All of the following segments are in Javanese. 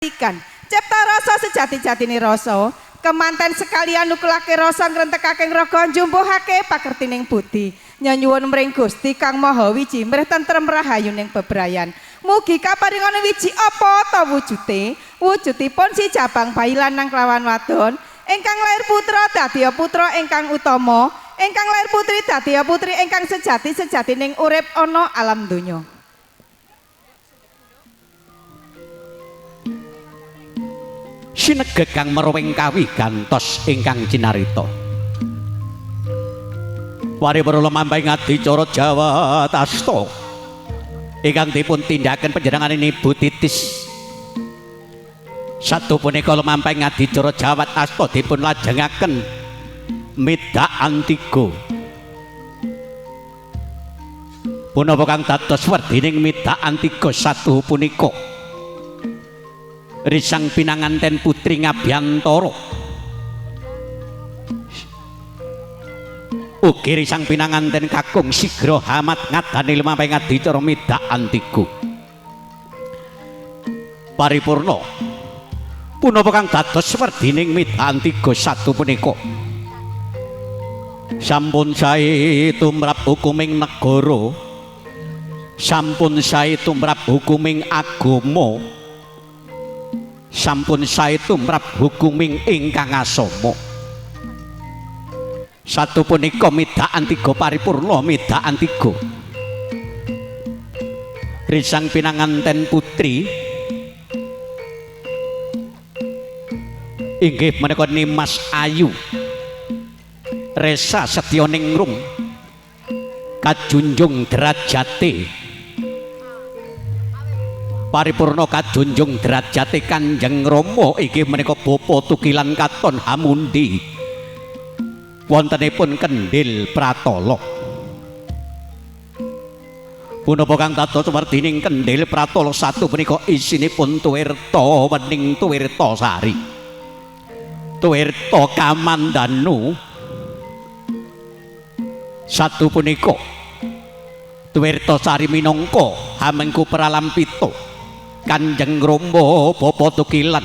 Ikan. Cipta rasa sejati-jatine rasa, kemanten sekalian nukulake rasa ngrentekake raga njumpuhake pakertining budi. Nyanyuwun mring Gusti Kang Maha Wiji mrih tentrem rahayu ning bebrayan. Mugi kaparingana wiji apa ta wujude? Wujudipun si jabang bayi lanang kelawan wadon, ingkang lair putra dadi putra ingkang utama, ingkang lair putri dadi putri ingkang sejati sejatining urip ana alam donya. Sinegeg kang merwing kawi gantos ingkang cinarita. Paripurna lumampahing adicara Jawa Tasta ingkang dipun tindakaken panjenengan Ibu Titis. Satu punika lumampahing adicara Jawa Tasta dipun lajengaken midak antiga. Punapa kang dados werdining midak antiga satu punika? Risang pinanganten putri Ngabyantara. Ugi risang pinanganten kakung Sigra Hamat ngadani lumampahing adicara midak antiga. Paripurna punapa kang dados werdining midak antiga satu punika? Sampun sae tumrap hukuming negara, sampun sae tumrap hukuming agama, sampun sae tumrap hukuming ingkang asama. Satu punika midak antiga paripurna midak antiga. Risang pinanganten putri inggih menika Nimas Ayu Resa Setyaningrum kajunjung derajate. Paripurna kajunjung derajate Kanjeng Rama inggih menika Bapa Tukilan Katon Hamundi wontenipun Kendhil Pratala. Punapa kang dados werdining Kendhil Pratala satu punika isinipun Tuwirta Wening Tuwirta Sari Tuwirta Kamandanu. Satu punika Tuwirta Sari minangka hamengku pralampita Kanjeng Rama Bapa Tukilan.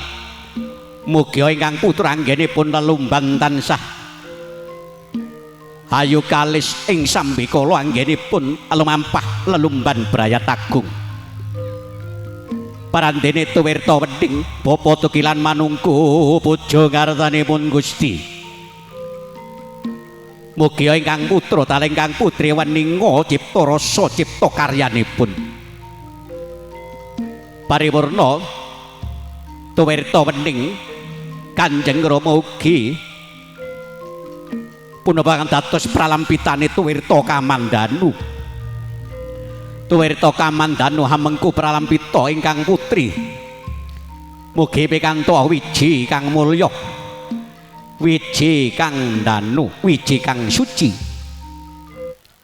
Mugi ingkang putra anggenipun lelumban tansah hayu kalis ing sambikala anggenipun lumampah lelumban brayat agung. Parandene Tuwirta Wening Bapa Tukilan manungku puja ngarsanipun Gusti. Mugi ingkang putra taling ingkang putri weninga cipta rasa cipta karyanipun. Paripurna Tuwirta Wening Kanjeng Rama ugi punapa kang dados pralampitane Tuwirta Kamandanu. Tuwirta Kamandanu hamengku pralampita ingkang putri. Mugi pikantuk wiji kang mulya, wiji kang danu, wiji kang suci.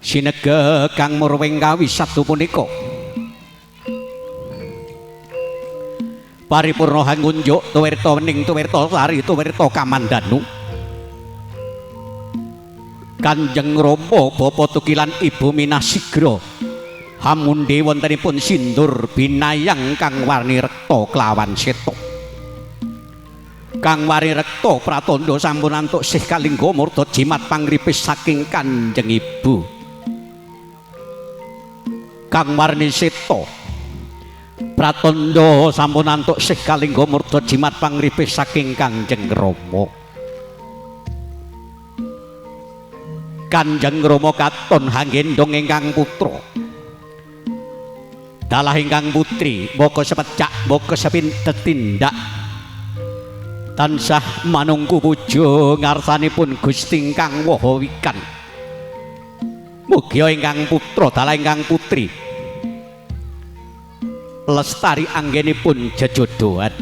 Sinegeg kang murwing kawi satu punika. Paripurna hangunjuk Tuwirta Wening Tuwirta Sari Tuwirta Kamandanu. Kanjeng Rama Bapa Tukilan Ibu Minah Sigra hamundi wontenipun sindur binayang kang warni rekta kelawan seta. Kang warni rekta pratandha sampun antuk sih kalingga murda jimat pangripis saking Kanjeng Ibu. Kang warni seta pratandha sampun antuk sih kalingga murda jimat pangripis saking Kanjeng Rama. Kanjeng Rama katon hanggendong ingkang putra dalah ingkang putri mbaka sepecak mbaka sepintet tindak tansah manungku puja ngarsanipun Gusti ingkang Maha Wikan. Mugi ingkang putra dalah ingkang putri lestari anggenipun jejodohan.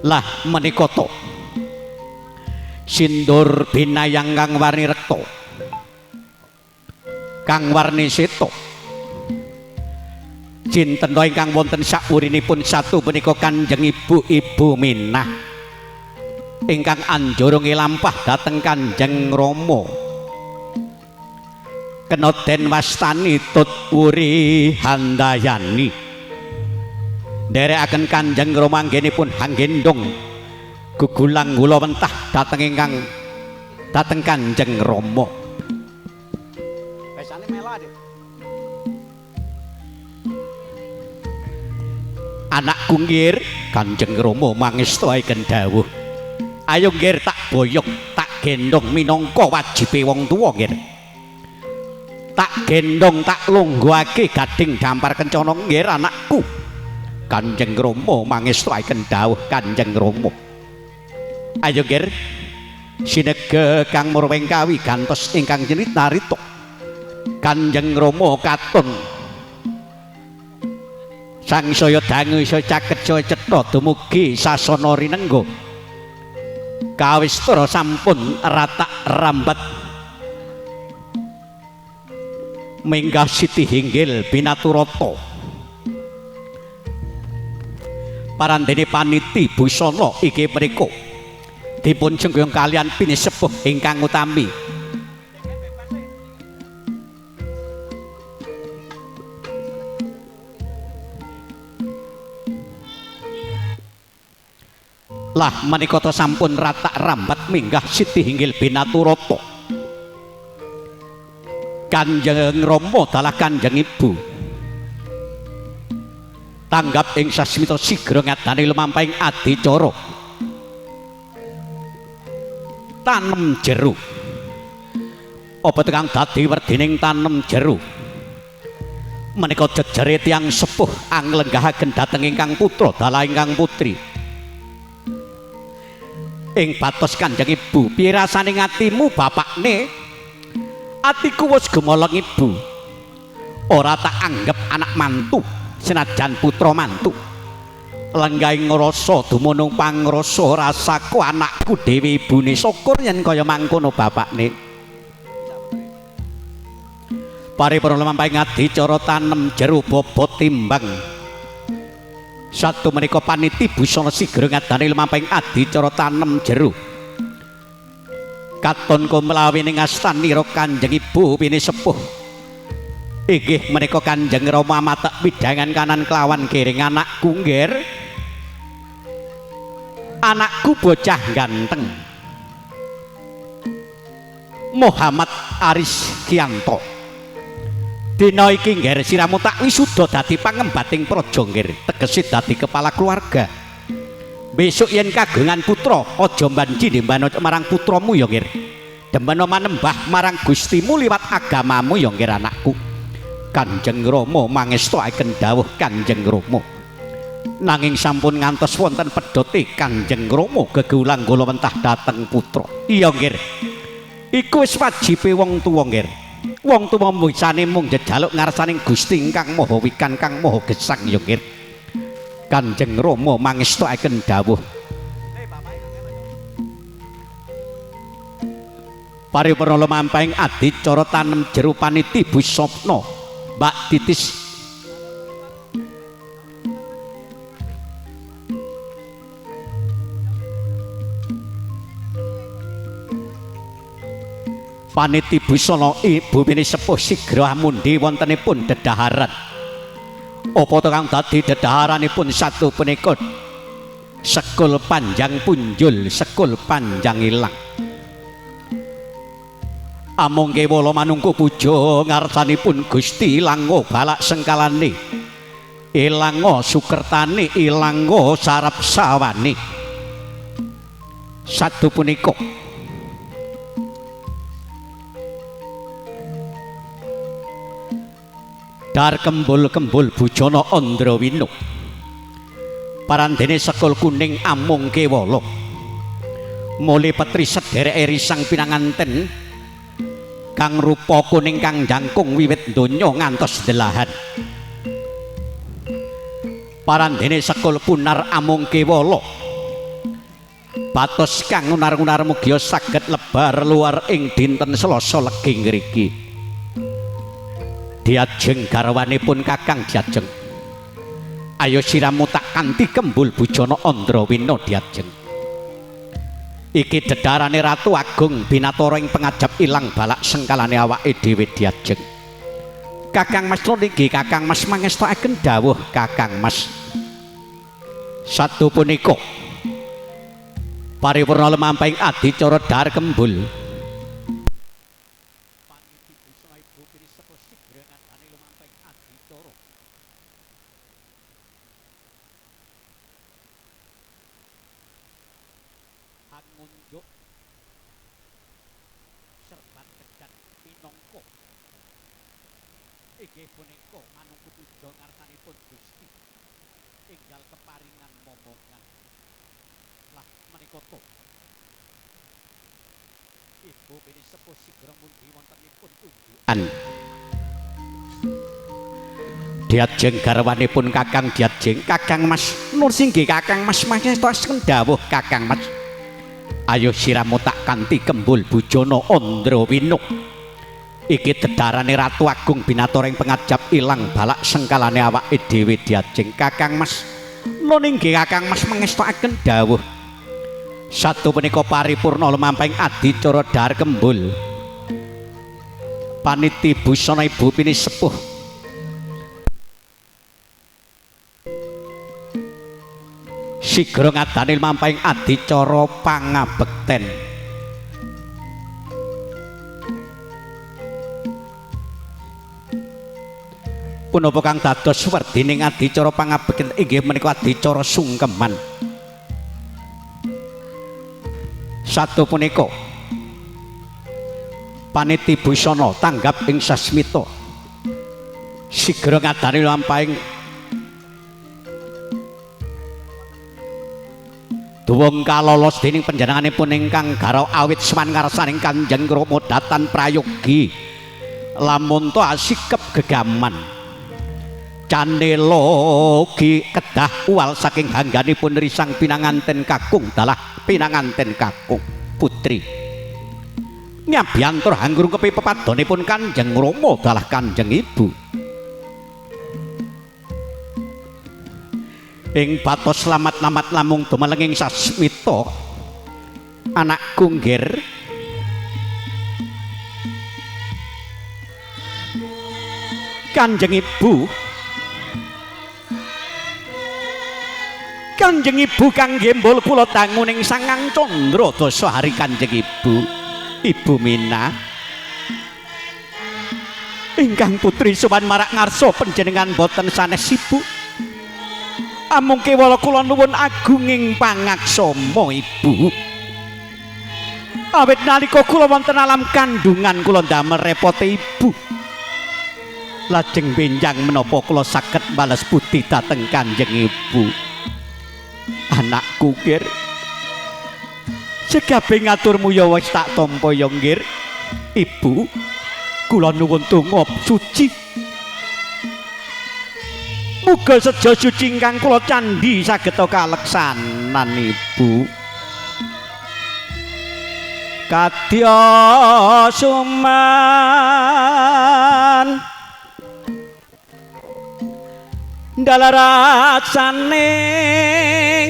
Lah menika to sindur binayang kang warni rekta kang warni seta cinten ingkang wonten sakurinipun satu punika Kanjeng Ibu Ibu Minah ingkang anjurungi lampah dhateng Kanjeng Rama. Kena den wastani Tut Wuri Handayani. Nderekaken Kanjeng Rama anggenipun hanggendong gugulang gula mentah dhateng ingkang dhateng Kanjeng Rama. Besane mela, Dik. Anakku nggir, Kanjeng Rama mangestuaken dawuh. Ayo nggir tak boyong, tak gendong minangka wajibe wong tuwa nggir. Tak gendong, tak lungguhake gading dampar kencana nggir anakku. Kanjeng Rama mangestuaken dawuh Kanjeng Rama. Ayo nggir, sinega kang murwing kawi gantos ingkang nyinarita. Kanjeng Rama katon sangsaya dangu saya caket saya cetha dumugi sasana rinengga. Kawistara sampun ratak rambat minggah siti hinggil binaturata. Parandene paniti busana iki mriku dipun jenggoyong kalian pinisepuh ingkang utami. Lah menika ta sampun ratak rambat minggah siti hinggil binaturata. Kanjeng Rama dalah Kanjeng Ibu. Tanggap ing sasmita sigra ngadani lumampahing adicara. Tanem jeru. Apa tukang dadi werdining tanem jeru? Menika jejere tiyang sepuh anglenggahaken dhateng ingkang putra dalah ingkang putri. Ing batos Kanjeng Ibu, piye rasane ngatimu bapakne? Atiku wis gemolong Ibu. Ora tak anggep anak mantu, senajan putra mantu. Lenggahing ngrasa dumunung pangrasa rasaku anakku dhewe ibune syukur yen kaya mangkono bapakne. Paripurna lumampahing adicara tanem jeru bobot timbang. Satu menika paniti busana sigra ngadani lumampahing adicara tanem jeru. Katon kumlawi ning astanira Kanjeng Ibu pinisepuh. Inggih menika Kanjeng Rama matek widangan kanan kelawan giring anakku nggir. Anakku bocah ganteng. Muhammad Aris Kianto. Dina iki nggir siramu tak wisuda dadi pangembating praja nggir, tegese dadi kepala keluarga. Besok yen kagungan putra aja mbanci ndembana marang putramu ya nggir. Demena manembah marang Gustimu liwat agamamu ya nggir anakku. Kanjeng Rama mangestuaken dawuh Kanjeng Rama. Nanging sampun ngantos wonten pedhote Kanjeng Rama gegulang gula mentah dhateng putra. Iya nggir. Iku wis wajibe wong tuwa nggir. Wong tuwa misane mung njejaluk ngarsaning Gusti ingkang Maha Wikan kang Maha Gesang ya nggir. Kanjeng Rama mangestuaken dawuh. Paripurna lumampahing adicara tanem jeru paniti busana Mbak Titis. Paniti busana ibu pinisepuh sigra amundi wontenipun dedaharan. Apa tukang dadi dedaharanipun satu punika sekul panjang punjul, sekul panjang ilang. Amung kewala manungku puja ngarsanipun Gusti Ilangga balak sengkalane, Ilangga sukertane, Ilangga sarap sawane. Satu punika dar kembul-kembul bujana Andrawina. Parandene sekul kuning amung kewala. Mule petri sedereke risang pinanganten kang rupa kuning kang jangkung wiwit donya ngantos delahan. Parandene sekul punar amung kewala. Batos kang unar-unar mugia saged lebar luar ing dinten Selasa legi ngriki. Diajeng garwanipun Kakang Diajeng. Ayo siramu tak kanthi kembul bujana Andrawina Diajeng. Iki dedarane Ratu Agung Binatara ing pengajap ilang balak sengkalane awake dhewe Diajeng. Kakang Mas niki Kakang Mas mangestokaken dawuh Kakang Mas. Satu punika paripurna lumampahing adicara dhahar kembul. Inggih punika manungku puja ngarsanipun Gusti enggal keparingan momongan. Lah menika to Ibu bini sepuh sigra mundi wontenipun unjukan. Diajeng garwanipun Kakang Diajeng, Kakang Mas Nur singgih Kakang Mas mangestoaken dawuh Kakang Mas. Ayo siramu tak kanthi kembul bujana Andrawina. Iki dedarane Ratu Agung Binatora ing pengajap ilang balak sengkalane awake dhewe diajeng Kakang Mas. Nun inggih Kakang Mas mangestoaken dawuh. Satu punika paripurna lumampahing adicara dhahar kembul. Paniti busana Ibu pini sepuh. Sigra ngadani lumampahing adicara pangabekten. Punapa kang dados werdining adicara pangabekten inggih menika adicara sungkeman. Satu punika paniti busana tanggap ing sasmita. Sigra ngadani lampahing duwung kalolos dening panjenenganipun ingkang garwa awit sowan ngarsaning Kanjeng Rama datan prayogi lamun to asikep gegaman. Canelogi kedah uwal saking hangganipun risang pinanganten kakung dalah pinanganten kakung putri nyabiyantur hangrungkepi pepadonipun Kanjeng Rama dalah Kanjeng Ibu ing batos slamat-lamat lamung dumelenging sasmita anakku nggir. Kanjeng Ibu, Kanjeng Ibu kang gembol kula dangu ning sangang candra dasa hari Kanjeng Ibu, Ibu Mina ingkang putri sowan marak ngarsa panjenengan boten sanes Ibu. Amung kewala kula nuwun agunging pangaksama Ibu. Awit nalika kula wonten alam kandungan kula ndamel repote Ibu. Lajeng benjang menapa kula saged bales budi dhateng Kanjeng Ibu. Anakku nggir, sekabe ngaturmu ya wis tak tampa ya nggir. Ibu, kula nuwun donga suci. Muga seja suci ingkang kula candhi saged kaleksanan Ibu. Kadya suman dalarasane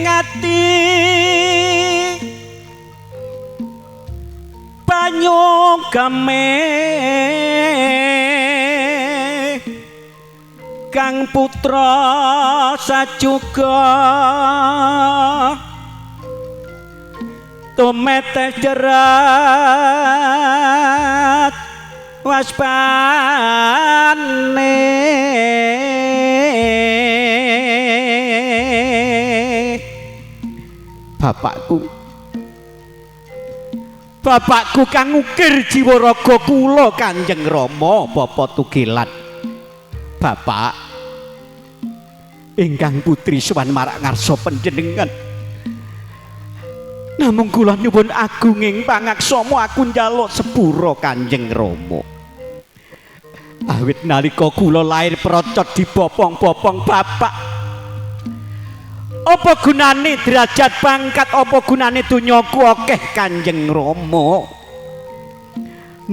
ngati banyu game kang putra sajuga tumetes jerat waspane. Bapakku, bapakku kang ngukir jiwa raga kula Kanjeng Rama Bapa Tugilan. Bapak ingkang putri sowan marak ngarsa panjenengan. Namung kula nyuwun agunging pangaksama aku njaluk sepura Kanjeng Rama. Awit nalika kula lair procot dibopong-bopong bapak. Apa gunane derajat pangkat, apa gunane dunyaku akeh Kanjeng Rama.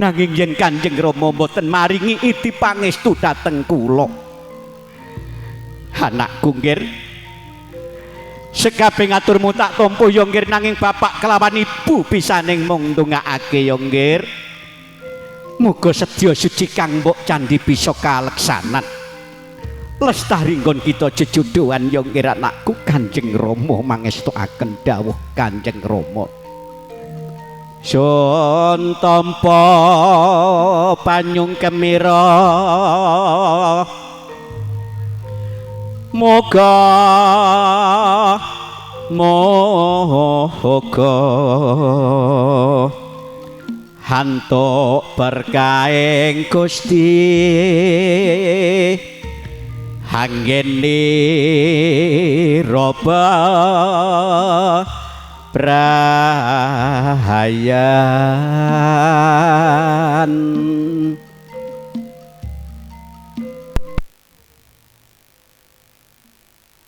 Nanging yen Kanjeng Rama mboten maringi iti pangestu dhateng kula. Anakku nggir, sekabe ngaturmu tak tampa ya nggir, nanging bapak kelawan ibu pisaning mung ndongaake ya nggir. Muga sedya suci kang mbok candhi bisa kaleksanan. Lestari nggon kita jejodohan ya nggih anakku. Kanjeng Rama mangestokaken dawuh Kanjeng Rama. Sun tampa panyung kemira moga moga hantuk berkaing Gusti hanggene roba prahayan.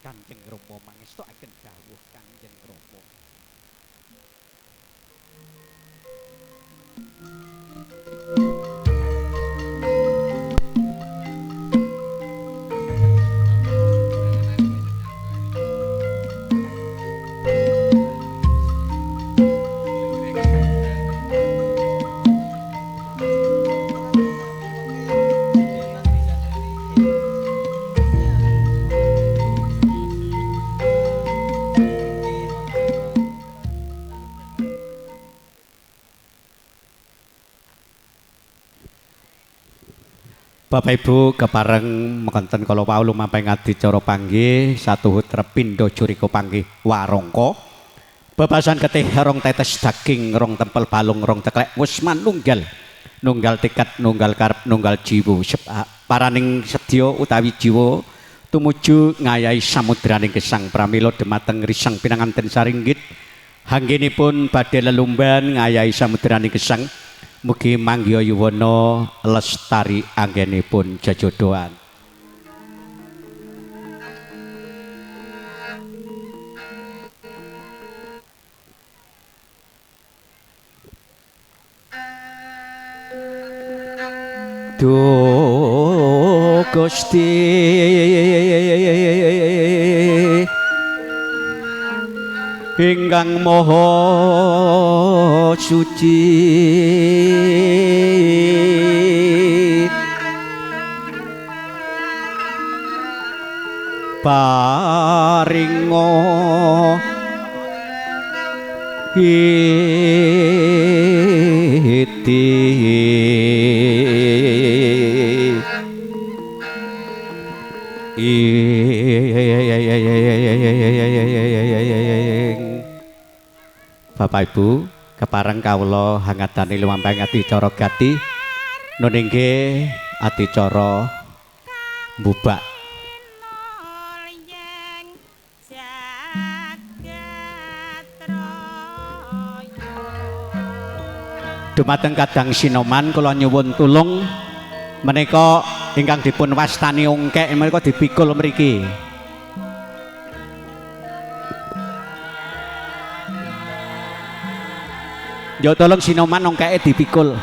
Kanjeng Rama mangestokaken dawuh Kanjeng Rama. Bapak Ibu kepareng mekonten kala wau lumampah adicara panggih satuhu trepindha jurika panggih warangka bebasan getih rong tetes daging rong tempel balung rong teklek wis manunggal nunggal tekad nunggal karep nunggal jiwa paraning sedya utawi jiwa tumuju ngayahi samudraning gesang pramila dumateng risang pinanganten saringgit hanggenipun badhe lelumban ngayahi samudraning gesang. Mugi manggiha yuwana lestari anggenipun jejodohan. Duh Gusti ingkang maha suci paringa iti Bapak Ibu kepareng kawula hangatane lumampah adicara gati nun inggih adicara mbubak. Dumateng kadang sinoman kula nyuwun tulung menika ingkang dipun wastani ongkek menika dipikul mriki. Yo tolong sinoman ongkeke dipikul.